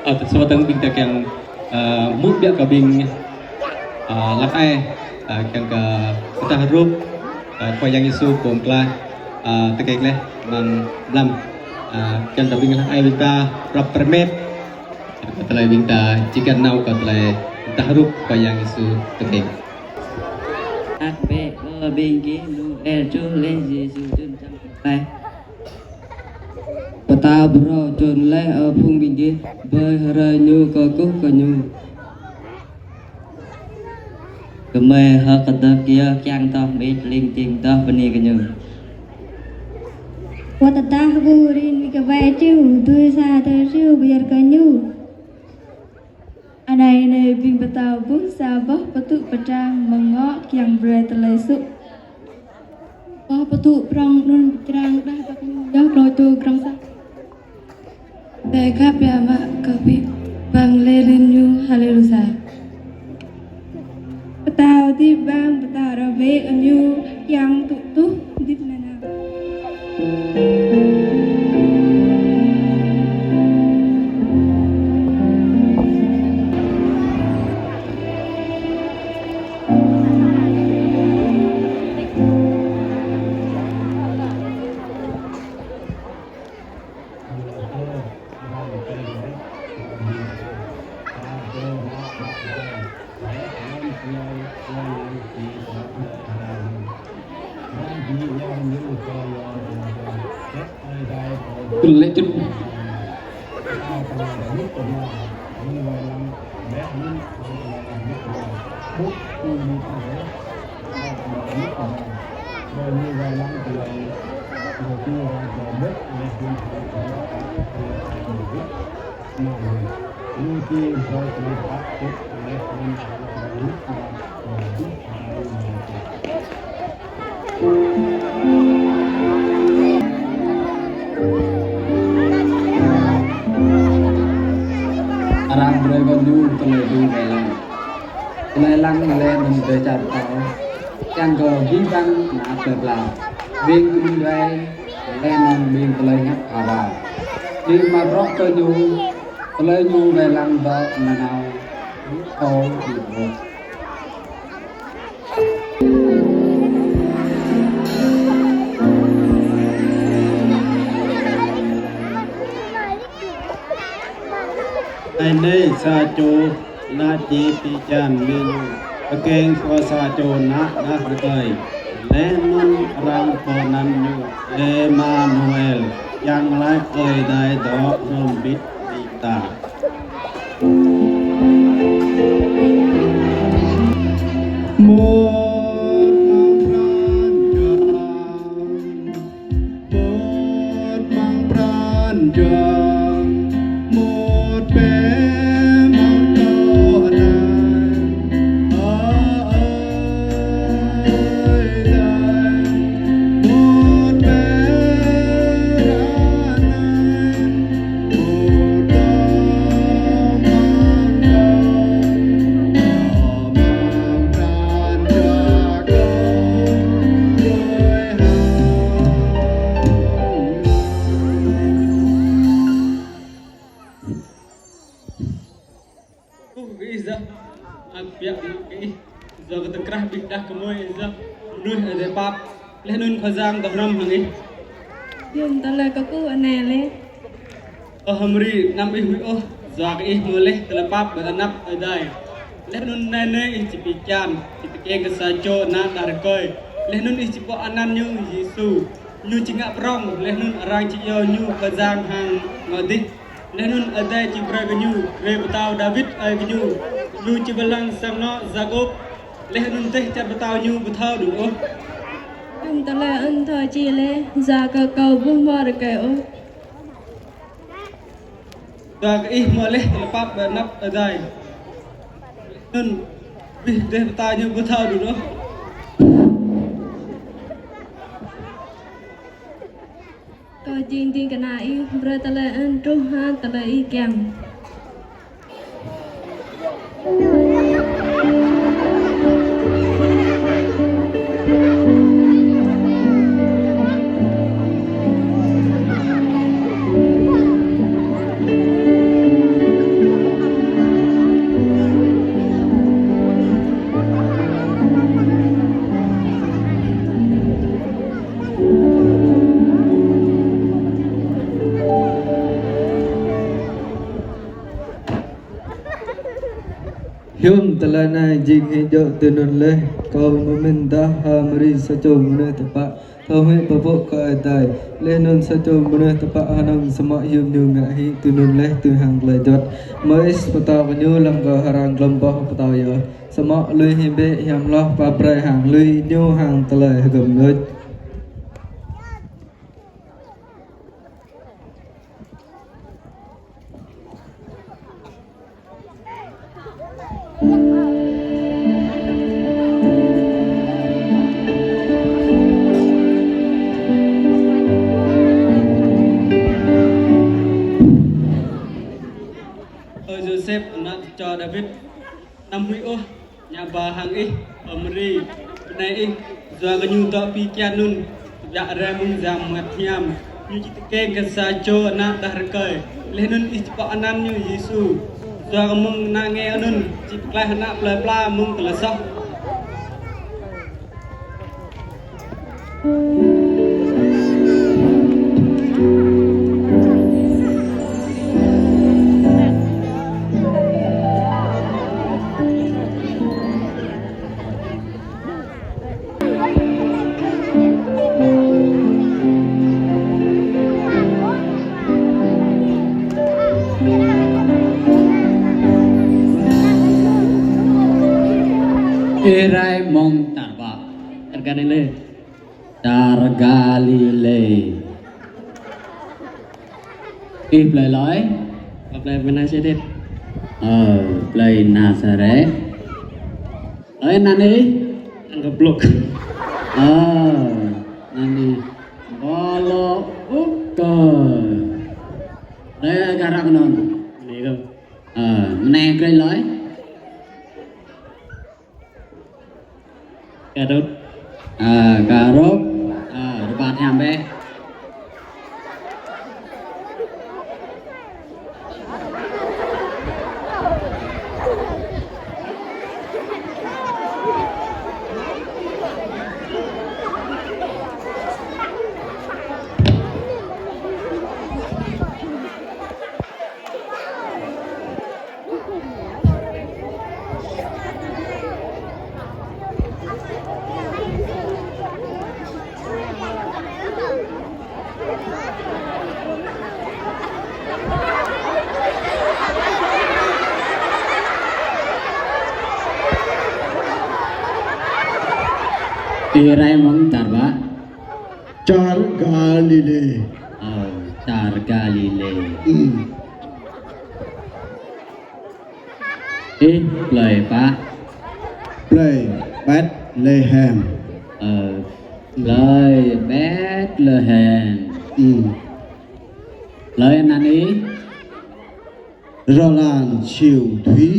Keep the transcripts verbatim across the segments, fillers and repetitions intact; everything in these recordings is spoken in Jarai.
Ơ, tơ sua tơng ƀing ta kiăng, ơ, mŭt biă kơ ƀing, ơ, hlăk ai, ơ, kiăng kơ pơtah hrup, ơ, Khua Yang Yêsu pơklaih, ơ, tơkeng laih amăng mlam, ơ, kiăng kơ ƀing hlăk ai ƀing ta prăp pơmet, kơ tơlơi ƀing ta či găn nao kơ tơlơi pơtah hrup Khua Yang Yêsu tơkeng. Ăt bĕ kơ ƀing gih, Noel truh laih, Yêsu čun čăm laih. Pơtao phrâo čun laih, ơ phung ƀing gih, ƀơi hrơi Ñu kơkuh kơ Ñu. Gơmơi hơ̆k kơdơ̆k yơh kiăng tŏh mĭt ling ting tŏh bơni kơ Ñu. Wơ̆t tơdah ƀu rin ƀing kơwai triu, dui sa tơlơi triu pơyơr kơ Ñu. Anai nê ƀing pơtao ƀuh sa boh pơtŭ pơtrang mơ̆ng ngŏ kiăng brơi tơlơi sŭk. Boh pơtŭ prŏng anŭn pơtrang đah dŏ Ñu yơh klâo čô krong sa. Tơlơi khăp biă mă kơ ƀing bang lĕ rin Ñu, haleluya. Pơtao hơdip bang, pơtao rơwĕ Ñu kiăng tŭ tuh hơdip nanao. Kơ lĕ čŭt. Arăng brơi kơ ñu tơlơi đu wai lăng. Tơlơi lăng lĕ anŭn tơlơi čar pơtao. Kiăng kơ ƀing bang ană plơi pla, ƀing kơmĭn wai, lĕ anŭn ƀing tơlơi hiăp hơwao. Ƀing mă bruă kơ ñu, tơlơi ñu wai lăng dŏ nanao, ƀu thâo ƀu ƀuh. Anai nê sa čô ană čô či čan mĭn, tơkeng kơ sa čô ană đah rơkơi. Laih anŭn arăng pơanăn ñu Emanuel, kiăng laĭ Ơi Adai dŏ hrŏm hơbĭt ƀing ta. Mŭt amăng pran jua, mŭt amăng pran jua, mŭt bĕ amăng tơnah. Ơ Ơi Adai, mŭt bĕ ră anai. Kơkuh kơ Ih yơh, ăt biă mă kơ Ih, yua kơ tơkrah ƀing đah kơmơi yơh, mơnuih adai pap, laih anŭn Khua Yang dŏ hrŏm hăng ih. Yôm tơlơi kơkuh anai lĕ. Ơ H'Mari, anăm ih huĭ ôh, yua kơ ih hmâo laih tơlơi pap ƀơi anăp Ơi Adai. Laih anŭn anai nê ih či pi čan, či tơkeng kơ sa čô ană đah rơkơi. Laih anŭn ih či pơanăn ñu Yêsu. Ñu či ngă prŏng, laih anŭn arăng či iâu ñu Khua Yang hăng ngŏ dih. Laih anŭn Ơi Adai či brơi kơ ñu, rai pơtao Dawid ơi kơ ñu. Ñu či wai lăng sang anŏ Yakôb, laih anŭn dêh čar pơtao ñu ƀu thâo đŭn ôh. Yôm tơlơi anŭn thâo či lĕ, yua kơ kâo ƀu hmâo rơkơi ôh. Yua kơ ih hmâo laih tơlơi pap ƀơi anăp Ơi Adai. Anŭn, abih dêh pơtao ñu ƀu thâo đŭn ôh. Kâo jing ding kơna ih, brơi tơlơi anŭn truh hăng tơlơi ih kiăng. Hiư̆m tơlơi anai jing hĭ djơ̆ tui anŭn laih, kâo mơ̆n dah ha Mari sa čô mơnuih tơpă, thâo hĭ pơpŭ kơ Ơi Adai. Laih anŭn sa čô mơnuih tơpă hơnơ̆ng samơ̆ hiư̆m ñu ngă hĭ tui anŭn laih tui hăng tơlơi juăt. Môis pơtao kơ ñu lăm kơ hơrang glŏm boh pơtao yơh. Samơ̆ lui hĭ bĕ hiam hloh pap brơi hăng lui ñu hăng tơlơi hơgŏm đôč. Ơ Yôsep, ană čô Dawid, anăm huĭ ôh, ñu ba hăng ih, ơ Mari, bơnai ih, yua kơ ñu dŏ pi kian anŭn, tơbiă rai mơ̆ng Yang Bơngăt Hiam, ñu či tơkeng kơ sa čô ană đah rơkơi, laih anŭn ih či pŏk anăn ñu Yêsu, yua kơ mơ̆ng ană nge anŭn, či pơklaih ană plơi pla mơ̆ng tơlơi soh. Ih rai mơ̆ng čar pă? Čar Galilê. Čar Galilê. Ih plơi lơi? Plơi Nazaret. Ơ, plơi Nazaret. Ơi, anăn ih? Anăn Geblŭk. Ơ, anăn ih? Bolo Uk. Ơi, gah rŏng anŭn? Anai kơ. Ơ, anai plơi lơi? Kơdŭt. Ơ, kơdŭt. Ơ, rơbat hiam bĕ. Ih rai mơ̆ng čar pă? Čar Galilê. Ơ, čar Galilê. Ih plơi pă? Plơi Betlehem. Ơ, plơi Betlehem. Plơi anăn ih? Rơlan siu thủy.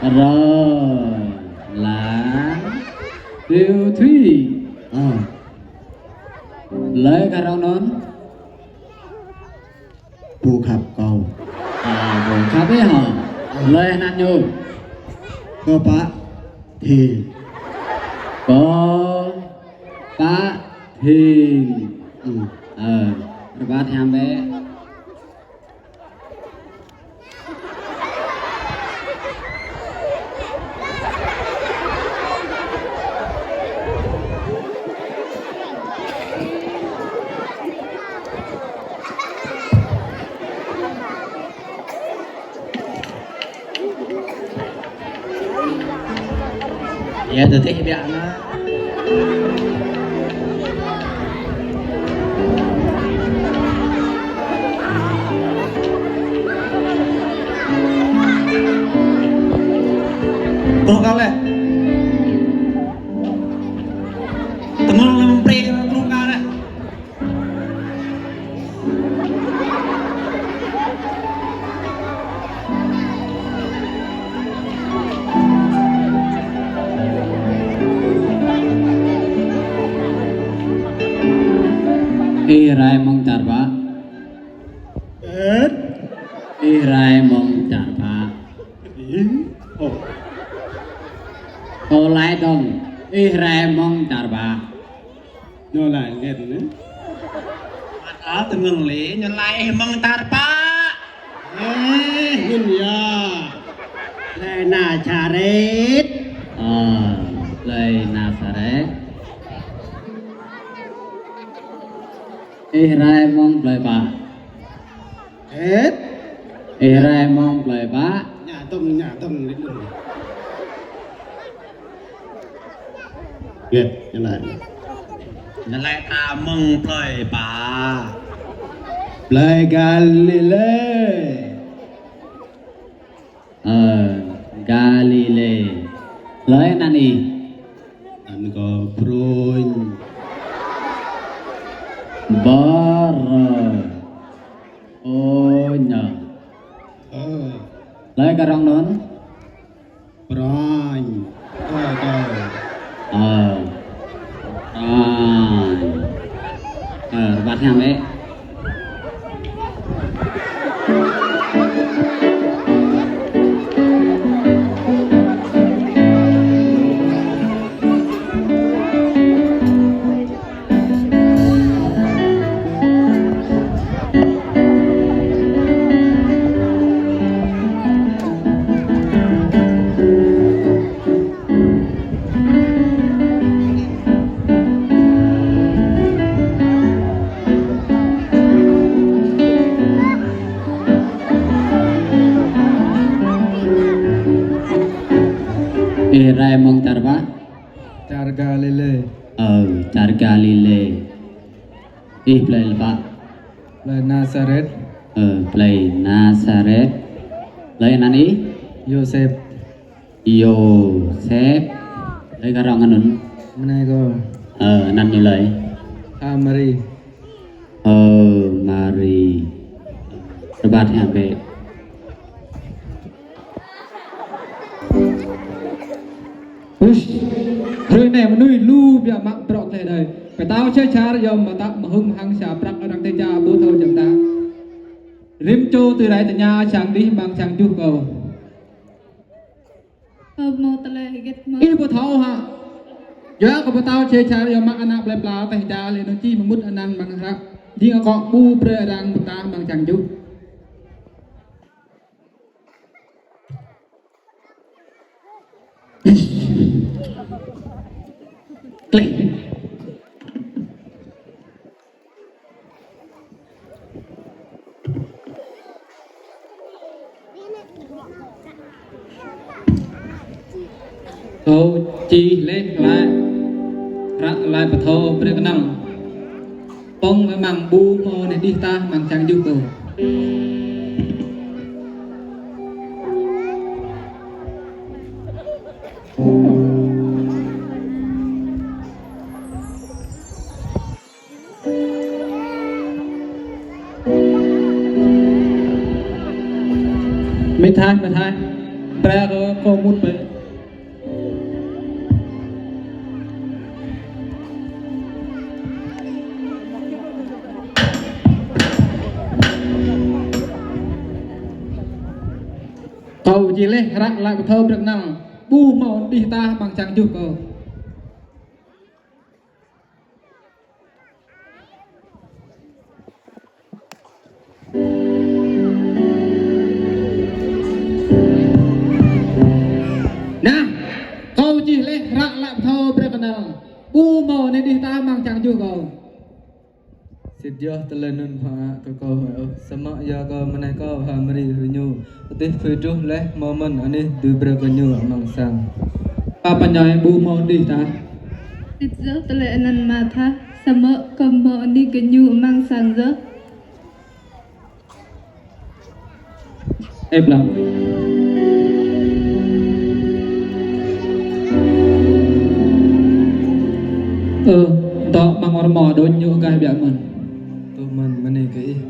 Rơlan siu thủy. Ơ. Plơi gah rŏng anŭn? Pô khăp kâo. Ơ, pô khăp ih hă? Plơi anăn ñu? Kơ pă Thing. Kơ pă Thing. Ơ, rơbat hiam bĕ. Yơh, tơdơi biă anai. Truh kâo laih. Tơngơ̆l lăm prê truh kâo laih. Ih rai mơ̆ng čar pă? Ih rai mơ̆ng čar pă? Ih, ơ. Tơlơi dơ̆ng, ih rai mơ̆ng čar pă? Ñu laĭ hơget anai? Mă-ăl tơngơ̆l lĕ, ñu laĭ ih mơ̆ng čar pă? Ơ, hơget yơh. Plơi Nazaret. Ơ, plơi Nazaret. Ih rai mơ̆ng plơi pă? Hĕt? Ih rai mơ̆ng plơi pă? Ña tong, ña tong, lĕ tong. Hĕt, ña laĭ. Ña laĭ ta mơ̆ng plơi pă? Plơi Galilê. Ơ, Galilê. Plơi anăn ih? Anăn kâo Brônh. Bơrơ. Ơ, ña. Ơ. Plơi kơ rŏng anŭn? Brônh. Ơ, kâo. Ơ. Brônh. Ơ, rơbat hiam ĕ. Ih rai mơ̆ng čar pă? Čar Galilê. Ơ, čar Galilê. Ih plơi lĕ pă? Plơi Nazaret. Ơ, plơi Nazaret. Plơi anăn ih? Yôsep. Yôsep. Plơi kơ rŏng anŭn? Bơnai kâo. Ơ, anăn ñu lơi? H'Mari. H'Mari. Rơbat hiam ĕ. Huš, hrơi anai mơnuih lu biă mă bruă tơlơi adai. Pơtao Sêsar yom mơtam mơhŭng mơhăng sa prăk arăng tơča ƀu thâo jăng ta. Rĭm čô tui rai tơña sang đih amăng sang juh kâo. Ơ, hmâo tơlơi hơget hmâo? Ih ƀu thâo hă? Yua kơ pơtao Sêsar yom mă ană plơi pla tơča lĕ anŭn či mơmŭt anăn amăng hră. Jing akŏ ƀu brơi arăng mơta amăng sang juh. Klĕ. Kâo čih laih laĭ, hră laĭ pơthâo brơi kơnăl. Pŏng mơ̆ng ƀu hmâo anih đih tah amăng sang juh kâo. Mĕt Thai, mĕt Thai. Brơi kơ kâo mŭt bĕ. Kâo čih laih hră laĭ pơthâo brơi kơnăl. Ƀu hmâo anih đih tah amăng sang juh kâo. Nah, kâo čih laih hră laĭ pơthâo brơi kơnăl. Ƀu hmâo anih đih tah amăng sang juh kâo. Sĭt yơh tơlơi anŭn hmâo kơ kâo hmâo ôh. Samơ̆ yua kơ bơnai kâo H'Mari rơñu. Pơtih tui truh laih hmâo mơ̆n anih dưi brơi kơ ñu amăng sang. Pă pơñai ƀu hmâo anih tah. Sĭt yơh tơlơi anŭn hmâo tah. Samơ̆ kơ hmâo anih kơ ñu amăng sang yơh. Ê, blang. Ơ, dŏ amăng rơmô đôč ñu gah biă mơ̆n. Tŭ mơ̆n mơnê kơ ih.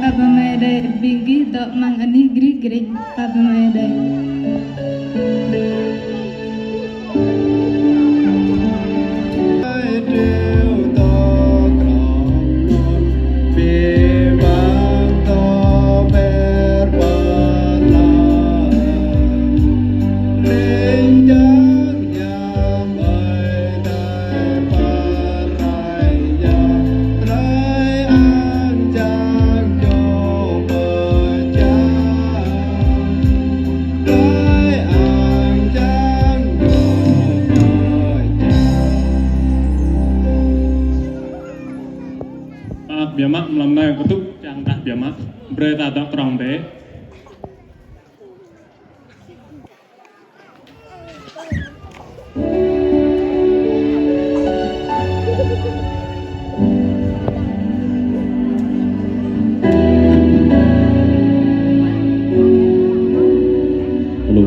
Pap Ama Adai, ƀing gih dŏ amăng anih grĭh grĭh, Pap Ama Adai. Biă mă mlam anai kơtŭk čang đah biă mă. Brơi ta dŏ krŏng bĕ. Alo.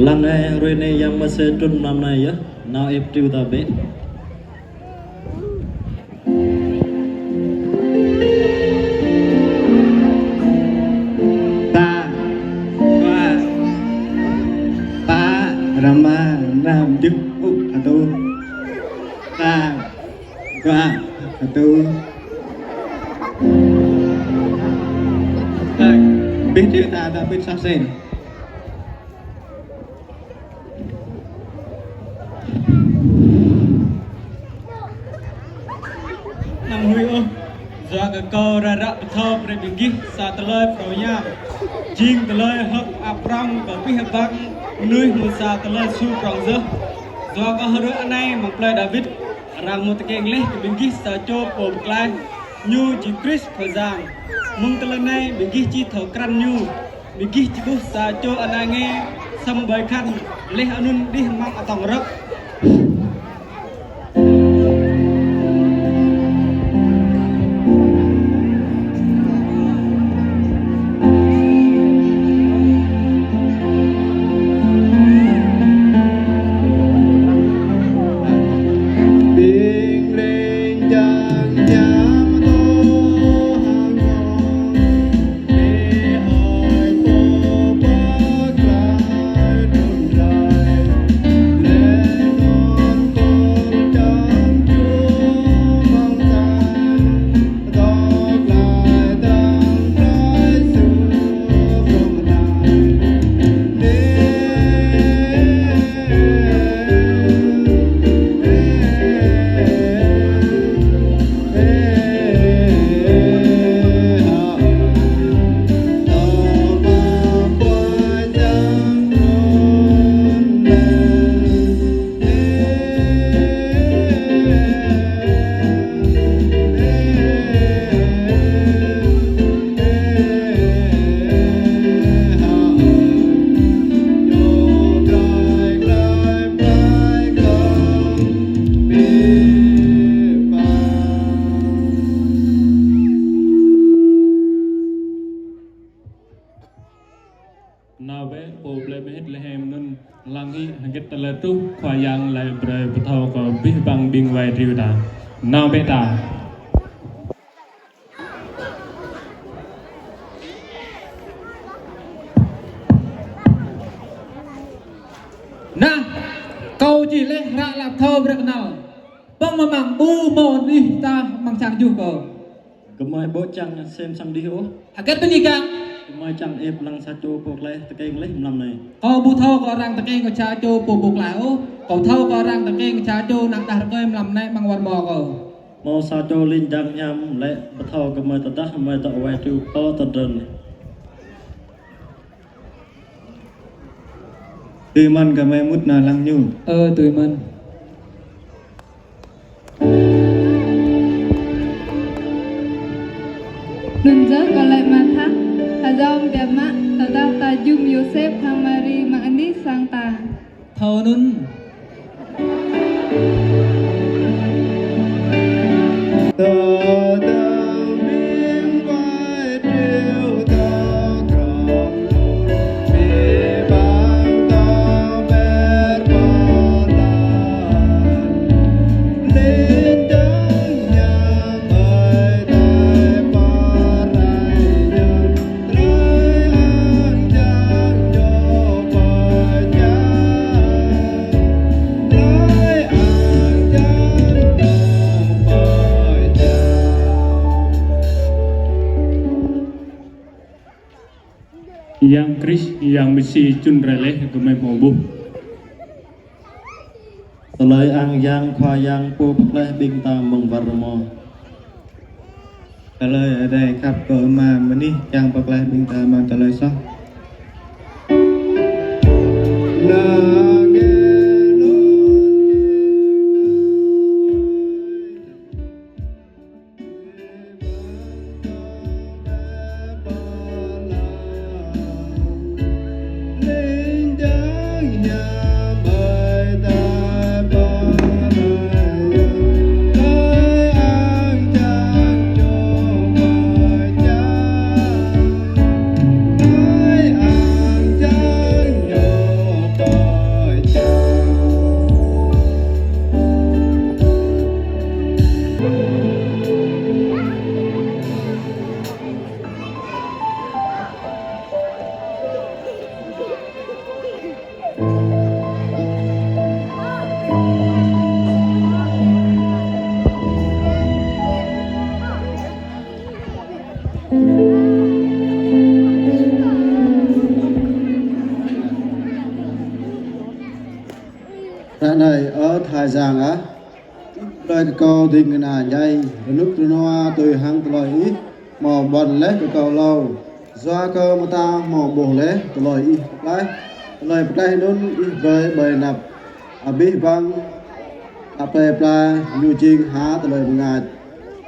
Lăng ai, hrơi anai Yang Mơsê trŭn mlam anai yơh. Nao ĕp triu ta bĕ. Ta, dua, pă, rơma, năm, djơ̆, ŭ, hơtu. Ta, dua, hơtu. Hai, bĕ triu ta, ta bĕ sa sen. Anăm huĭ ôh, yua kơ kâo rai ră pơthâo brơi ƀing gih sa tơlơi phrâo hiam. Jing tơlơi hơ̆k mơak prŏng kơ abih bang mơnuih hmâo sa tơlơi su prŏng yơh. Yua kơ hrơi anai amăng plơi Dawid, arăng hmâo tơkeng laih kơ ƀing gih sa čô Pô Pơklaih, Ñu jing Krist Khua Yang. Mơ̆ng tơlơi anai ƀing gih či thâo krăn Ñu. Ƀing gih či ƀuh sa čô ană nge săm ƀơi khăn, laih anŭn đih amăng atŏng rơ̆k. Nao bĕ pô plơi Bêthêlêhem anŭn, lăng hĭ hơget tơlơi truh Khua Yang laĭ brơi pơthâo kơ abih bang ƀing wai triu ta. Nao bĕ ta. Nah, kâo či laih ră lăp thâo brơi kơnăl. Pơ̆ng mơ̆ng ƀu hmâo anih tah amăng sang juh kâo. Gơmơi ƀu čang sem sang đih ôh. Hơget bơni kiăng? Gơmơi čang ĕp lăng sa čô pô pơklaih tơkeng laih mlam anai. Kâo ƀu thâo kơ arăng tơkeng kơ sa čô pô pơklaih ôh. Kâo thâo kơ arăng tơkeng kơ sa čô ană đah rơkơi mlam anai amăng war rơmô kâo. Hmâo sa čô ling jang hiam laĭ pơthâo kơ gơmơi tơdah gơmơi dŏ wai triu pơ tơdron. Tui mơ̆n gơmơi mŭt nao lăng ñu. Ơ, tui mơ̆n. Anŭn yơh kâo laĭ mơ̆ thâo, hơjom biă mă, tơdah ta jum Yôsep hăng Mari amăng anih sang ta. Thâo anŭn. Yang Krist, Yang Mêsi čun rai laih, gơmơi hmâo ƀuh. Tơlơi ang yang Khua Yang Pô pơklaih ƀing ta mơ̆ng war rơmô. Tơlơi Adai khăp kơ Ama, mơnuih kiăng pơklaih ƀing ta mơ̆ng tơlơi soh. Yang ah, brơi kơ kâo ding kơna djai, rơnŭk rơnua tui hăng tơlơi Ih hmâo ƀuăn laih kơ kâo hlâo. Yua kơ mơta hmâo ƀuh laih tơlơi Ih pơklaih, tơlơi pơklaih anŭn Ih brơi ƀơi anăp abih bang ană plei pla, ñu jing ha tơlơi bơngač,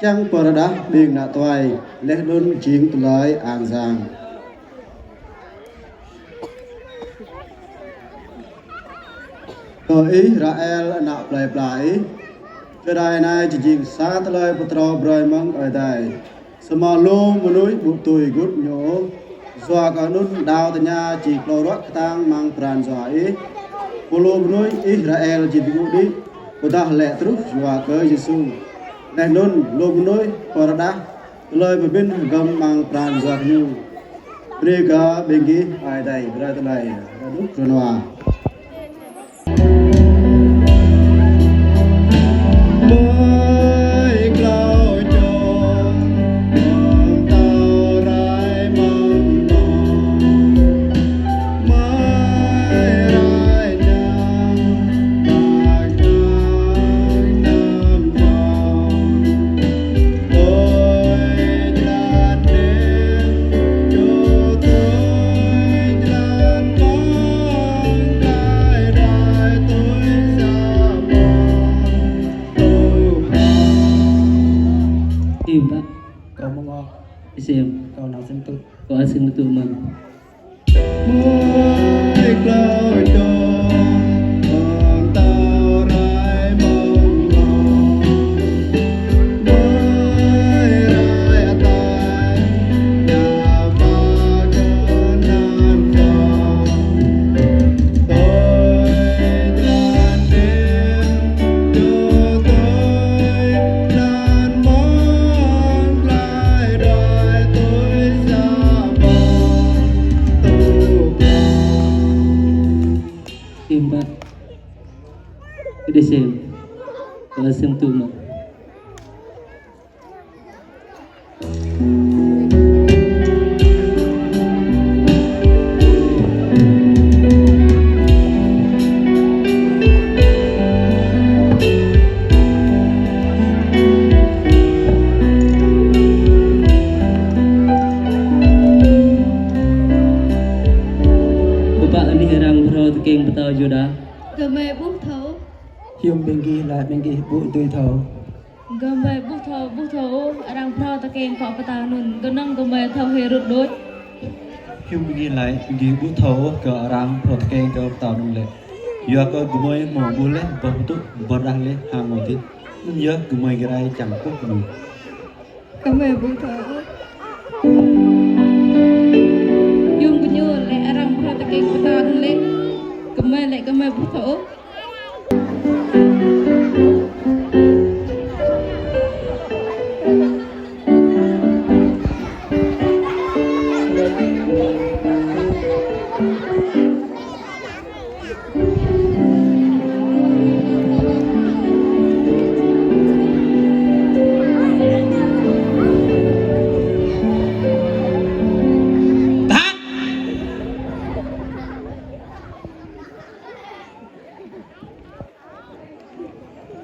kiăng pơrơđah ƀing ană tuai, laih anŭn jing tơlơi an yang. Kơ Israel ană plei pla Ih, čơđai anai či jing sa tơlơi pơtrâo brơi mơ̆ng Ơi Adai. Samơ̆ lu mơnuih ƀu tui gưt ñu. Yua kơ anŭn đao tơña či klâo ruă kơtang amăng pran jua Ih. Pô lu mơnuih Israel či tơgŭ đĭ, pơdah lĕ truh yua kơ Yêsu. Laih anŭn lu mơnuih pơrơđah tơlơi pơmĭn hơgŏm amăng pran jua ñu. Brơi kơ ƀing gih Ơi Adai brơi tơlơi rơnŭk rơnua. Im, Pak. Kâo mơ̆ng Ơ. Isim. Kâo nao Sing Tŭ. Kâo Sing Tŭ mơ̆n. Im, Pak. Kơ đe sem. Kơ sem tŭ mă. Pơpă anih arăng phrâo tơkeng pơtao Yuđa? Gơmơi ƀu thâo. Hiư̆m ƀing gih laĭ ƀing gih ƀu dưi thâo? Gơmơi ƀu thâo, ƀu thâo ôh arăng phrâo tơkeng kơ pơtao anŭn, kơnơ̆ng gơmơi thâo Hêrôd đôč. Hiư̆m ƀing gih laĭ ƀing gih ƀu thâo ôh kơ arăng phrâo tơkeng kơ pơtao anŭn lĕ? Yua kơ gơmơi hmâo ƀuh laih boh pơtŭ pơrơđah laih hăng ngŏ dĭt. Anŭn yơh gơmơi gơrai čang kơkuh ñu. Gơmơi ƀu thâo ôh. Hiư̆m gơñu laĭ arăng phrâo tơkeng pơtao anŭn lĕ? Gơmơi laĭ gơmơi ƀu thâo ôh.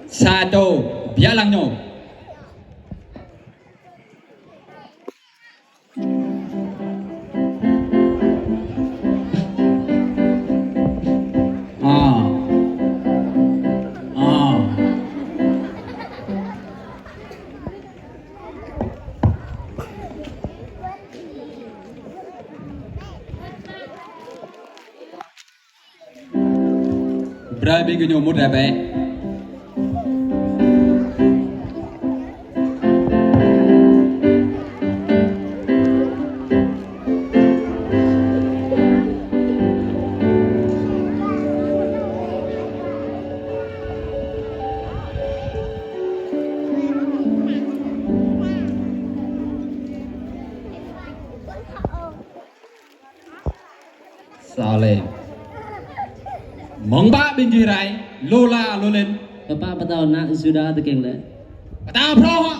Sa čô, biă lăng ñu. Ơ. Ơ. Brơi ƀing gơñu mŭt rai bĕ. Sa lĕ. Mơ̆ng pă ƀing gih rai, lu la lu lin? Pơpă pơtao ană Yuđa tơkeng lĕ? Pơtao phrâo hŏ,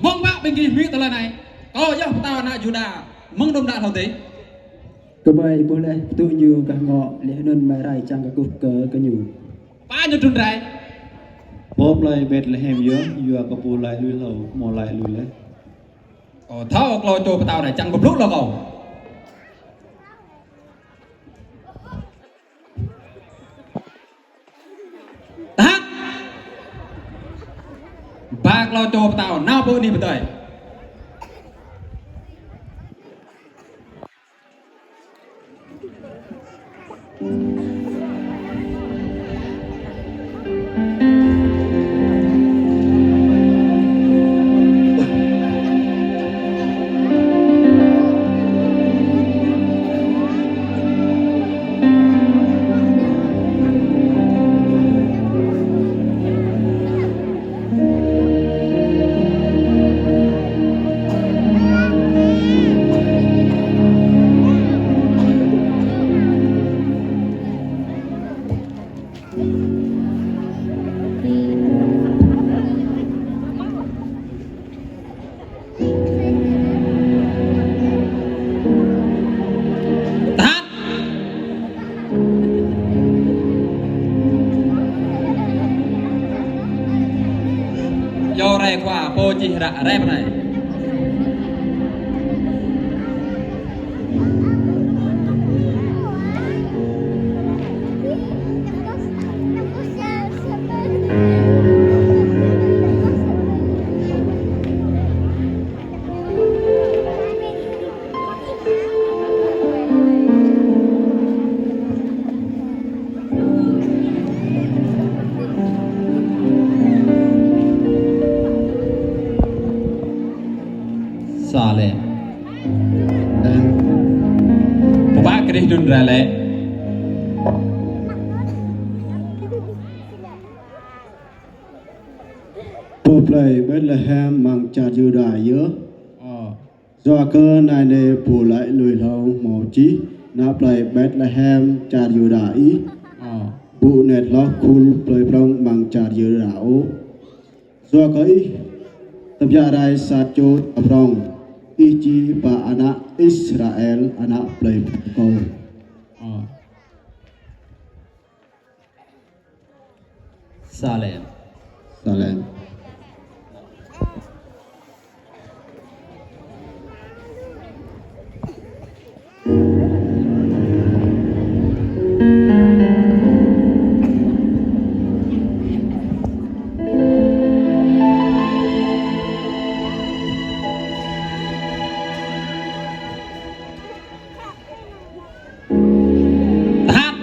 mơ̆ng pă ƀing gih hmư̆ tơlơi anai? Kâo yơh pơtao ană Yuđa, mơ̆ng đưm đă hlâo adih. Gơmơi ƀuh laih pơtŭ ñu gah ngŏ, laih anŭn gơmơi rai čang kơkuh kơ, kơ ñu. Pă ñu trŭn rai? Pơ plơi Betlehem yơh, yua kơ pô laĭ lui hlâo, hmâo laĭ lui laih. Ơ, thâo klâo čô pơtao anai, čang pơblŭ lŏ kâo. Tơhan. Ba klâo čô pơtao, nao pơ anih pơdơi. Tơhan. Yua rai khua pô čih hră rai pơ anai. Salem. Pơpă kơ rih đŭn rai lĕ. Pơ plơi Betlehem amăng čar Yuđa yơh. Ơ. Yua kơ anai nê pô laĭ lui hlâo hmâo čih: Nao plơi Betlehem čar Yuđa ih. Ơ. Ƀu anet hloh khul plơi prŏng amăng čar Yuđa ôh. Yua kơ ih tơbiă rai sa čô čar prŏng, ih či pơană Israel, ană plơi pơkŏn. Ơ. Salem. Salem. Tơhan.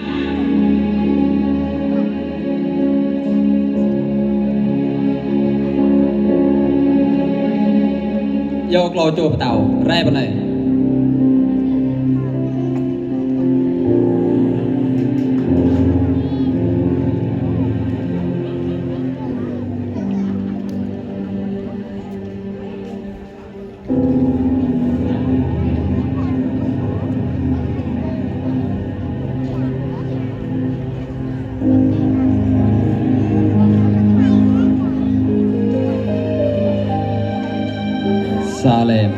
Yua klâo čô pơtao rai pơ anai. Salem.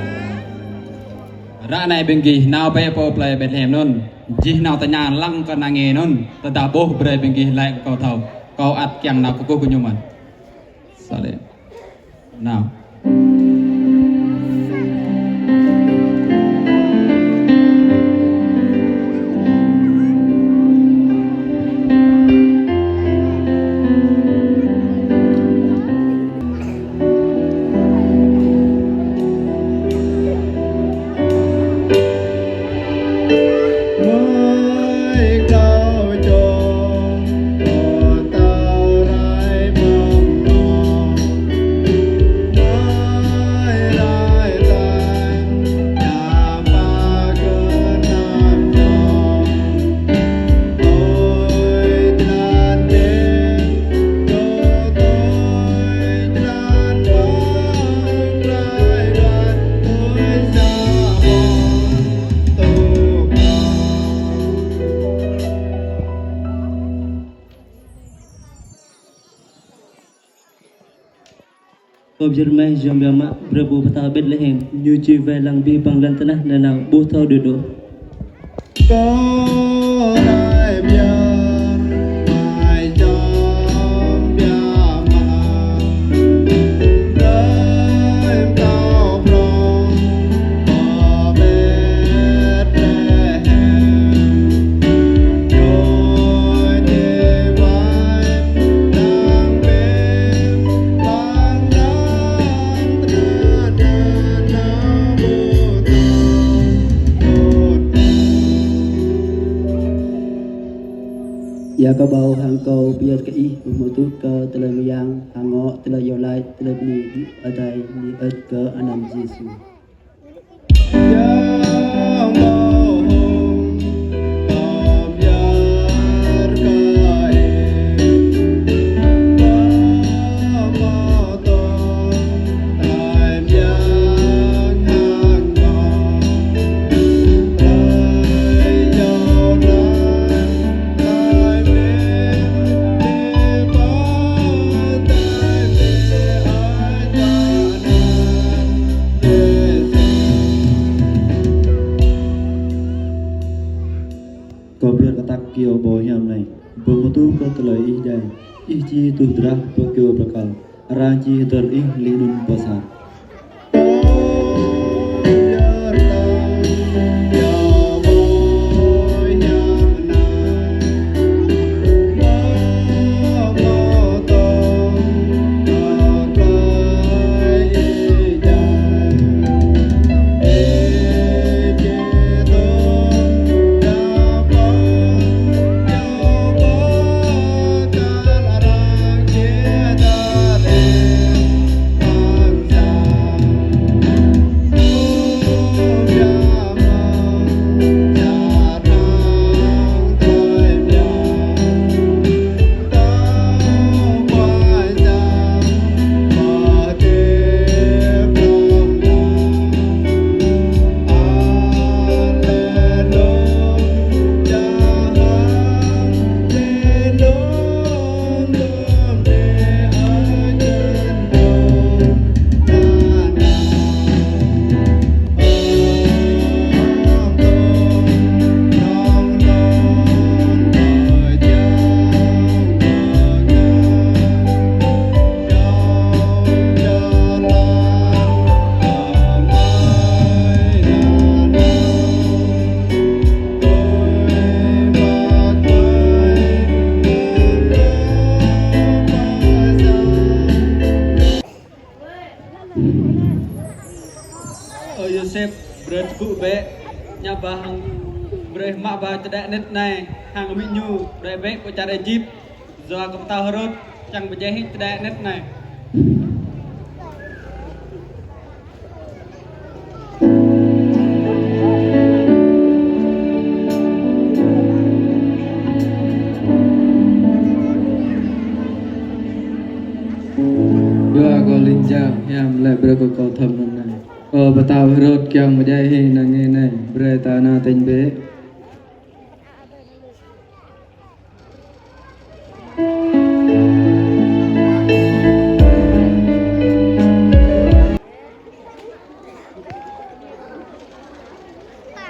Ră anai ƀing gih nao bĕ pơ plơi Betlehem anŭn, jih nao tơña lăng kơ ană nge anŭn, tơdah ƀuh brơi ƀing gih laĭ kơ kâo thâo, kâo ăt kiăng nao kơkuh kơ ñu mơ̆n. Salem. Nao. Kâo pơyơr mơ̆, yom biă mă, brơi pô pơtao Betlehem, ñu či wai lăng abih bang lŏn tơnah nanao ƀu thâo đuaĭ đôč. Kâo rai pơyơr mơ̆, yom biă mă. Yua kơ ƀâo hăng kâo pơyơr kơ ih, pơhmutu kơ tơlơi mơyang, hăng ngŏ tơlơi iâu laĭ, tơlơi bơni đĭ adai, bơni ơ̆t kơ anăn Yêsu. Kâo pơyơr kơtăk kơyâo ƀâo hiam anai, pơhmutu kơ tơlơi Ih djai, Ih či tuh drah pơ kơyâo bơrơkal, arăng či hơdơr Ih laih anŭn pơsat. Ơ Yôsep, brơi tơgŭ bĕ, ñu ba hăng brơi mă ba čơđai anet anai hăng amĭ ñu, đuaĭ bĕ pơ čar Êjip, yua kơ pơtao Hêrôd čang pơdjai hĭ čơđai anet anai. Yua kơ ling jang hiam laĭ brơi kơ kâo thâo anŭn anai. Kơ pơtao Hêrôd kiăng pơdjai hĭ ană nge anai, brơi ta nao tañ bĕ.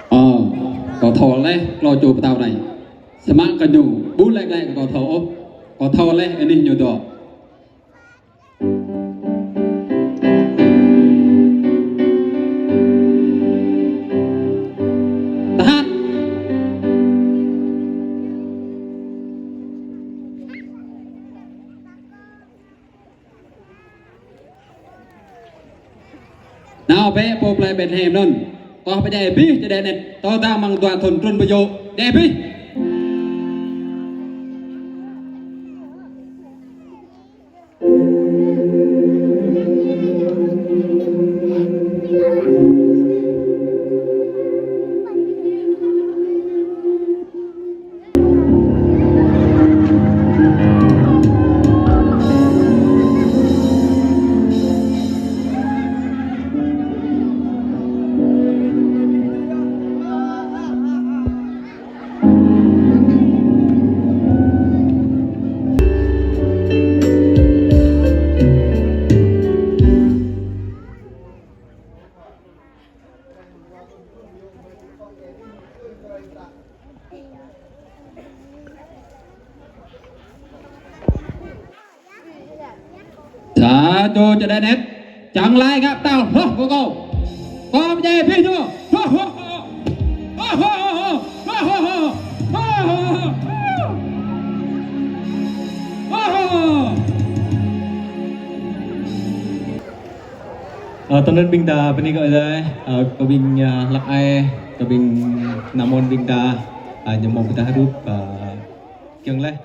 Ơ, kâo thâo laih klâo čô pơtao anai. Samơ̆ kơ ñu ƀu laĭ glaĭ kơ kâo thâo ôh. Kâo thâo laih anih ñu dŏ. Tahan. Nao bĕ pơ plei Betlehem anŭn. Kâo pơdjai abih čơđai anet, tơdah amăng dua thŭn trŭn pơ yŭ, djai abih. Sa čô čơđai anet, čang laĭ ngă pơtao hloh kơ kâo. Kâo pơdjai abih ñu. Hloh, hloh, hloh. Hloh, hloh, hloh. Ơ, tơlơi ƀing ta bơni kơ Ơi Adai, ơ, kơ ƀing, ơ, hlăk ai, kơ ƀing ană mơnuih ƀing ta, ơ, ñu mơ̆ng ƀing ta hrup, ơ, kiăng laih.